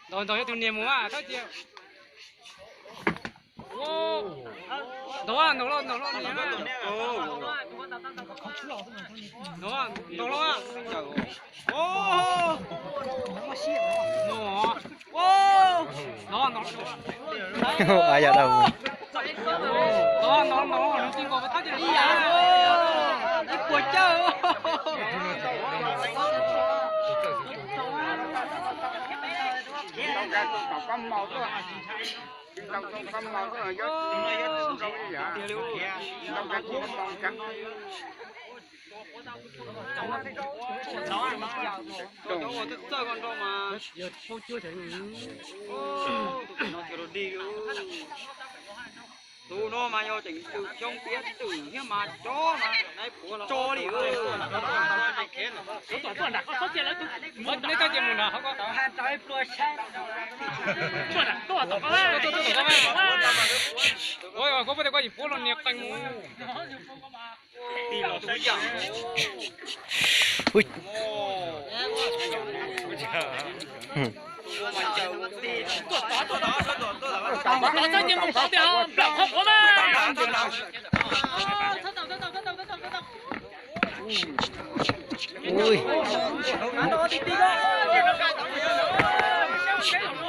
Ntaus, ntaus yog tus niam mus mas tab sis. Ntaus, ntaus los, ntaus los niam. Ntaus, ntaus los. Ntaus, ntaus los. Ntaus, ntaus los, nws tsis nkaus tab sis ib yam, ib puas cawj. Txawj txawj koj nrau mas. Tus no mas yog tseem tus xyoo tiav twm thiab mas tso mas tso li. Koj puab tias koj yim puab los niag qees mus. Ui.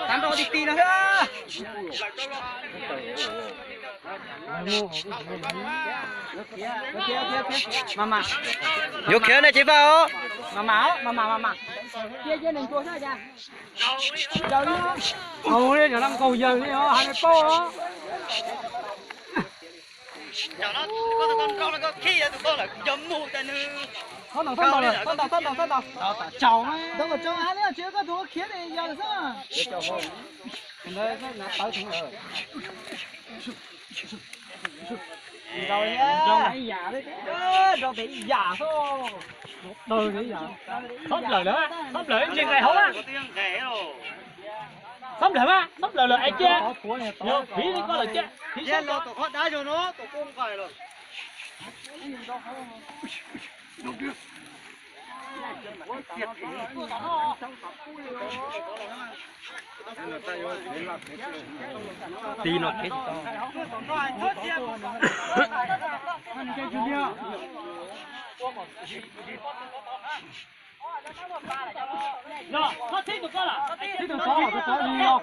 Tag nrho ti ti no. Mas mas. Yuav khiav ne tsis faj os. Mas mas os, mas mas mas mas. Cia cia nws nchuav xwb cas. Yawg li, yog nab nkaug yawg li os, hais li paub os. Thob ntaus, thob ntaus, thob ntaus, thob ntaus, thob ntaus. Tau kom tso av li, tsis koj tus khiav li yawg xwb. Ntaus ib yam li, ntaus ib yam xwb. Txhob nplawm lawm, txhob nplawm, nqis nqis hauv na. Txhob nplawm mas, txhob nplawm lawm es cia. Yog phiv li koj lawm cia, phiv siab los tom qhov dab zog no, tom koj nqaim los. Tig no khiav tsis tau. Los, txhob txhib tus koj lawm. Txhib tus tod, tus tod li os.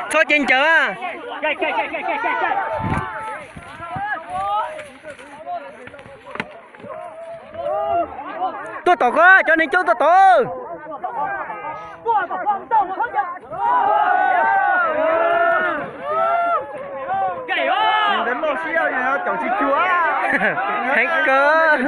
Txhob cev ncaws a. Tuaj tom koj, cov neeg coob tuaj tom. Heev kawg.